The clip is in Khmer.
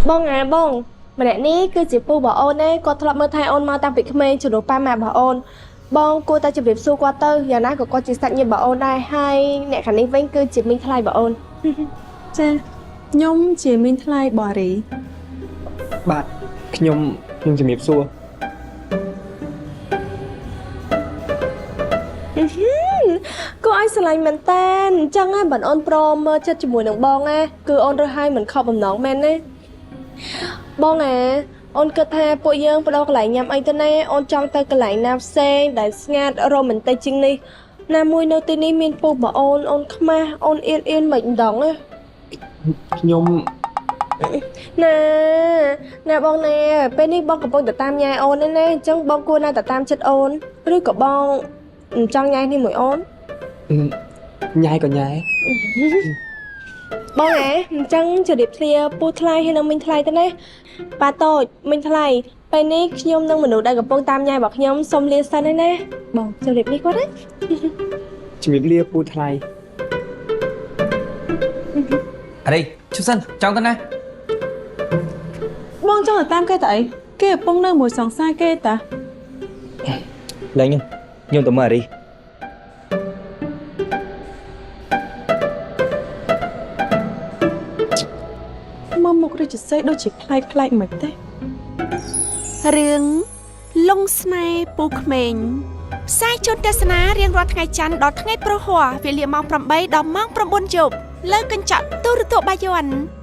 បងអាបងម្នាក់នេះគឺជាពូរបស់អូនណាគាត់ធ្លាប់មើលថែអូនមកតាំងពីក្មេងជំនួសប៉ាម៉ាក់របស់អូនបងគួរតែជម្រាបសួរគាត់ទៅយ៉ាងណាក៏គាត់ជាសាច់ញាតិរបស់អូនដែរហើយអ្នកខាងនេះវិញគឺជាមីងថ្លៃរបស់អូន ចាខ្ញុំជាមីងថ្លៃបារី បាទខ្ញុំខ្ញុំជំរាបសួរ គួរឲ្យស្រឡាញ់មែនតើអញ្ចឹងហ៎បើអូនព្រមមើលចិត្តជាមួយនឹងបងណាគឺអូនរើសឲ្យមិនខកបំណងមែនណាបងអាអូនគិតថាពួកយើងបដូរកន្លែងញ៉ាំអីទៅណាអូនចង់ទៅកន្លែងណាផ្សេងដែលស្ងាត់រ៉ូមែនទិកជាងនេះណាមួយនៅទីនេះមានពូរបស់អូនអូនខ្មាស់អូនអៀនអៀនមិនដងណា ខ្ញុំ ណាណាបងណាពេលនេះបងកំពុងតែតាមញ៉ែអូនឯណាអញ្ចឹងបងគួរណាតែតាមចិត្តអូនឬក៏បងមិនចង់ញ៉ែនេះមួយអូន ញ៉ាយក៏ញ៉ាយ បងហ៎អញ្ចឹងជម្រាបលាពូថ្លៃហើយនឹងមីងថ្លៃទៅណាប៉ាតូចមីងថ្លៃពេលនេះខ្ញុំនិងមនុស្សដែលកំពុងតាមញ៉ែរបស់ខ្ញុំសូមលាសិនហើយណាបងជម្រាបលាគាត់ណា ជំរាបលាពូថ្លៃ អារីជុំសិនចង់ទៅណា បងចង់ទៅតាមគេតអីគេកំពុងនៅមួយសង្សារគេតា លែងខ្ញុំខ្ញុំទៅមើលអារី មើលមុខរាជសីដូចជាប្លែកប្លែកមិនទេ រឿងលងស្នេហ៍ពូក្មេងផ្សាយជូនទស្សនារៀងរាល់ថ្ងៃច័ន្ទដល់ថ្ងៃព្រហស្បតិ៍វេលាម៉ោង8ដល់ម៉ោង9យប់លើកញ្ចក់ទូរទស្សន៍បាយ័ន។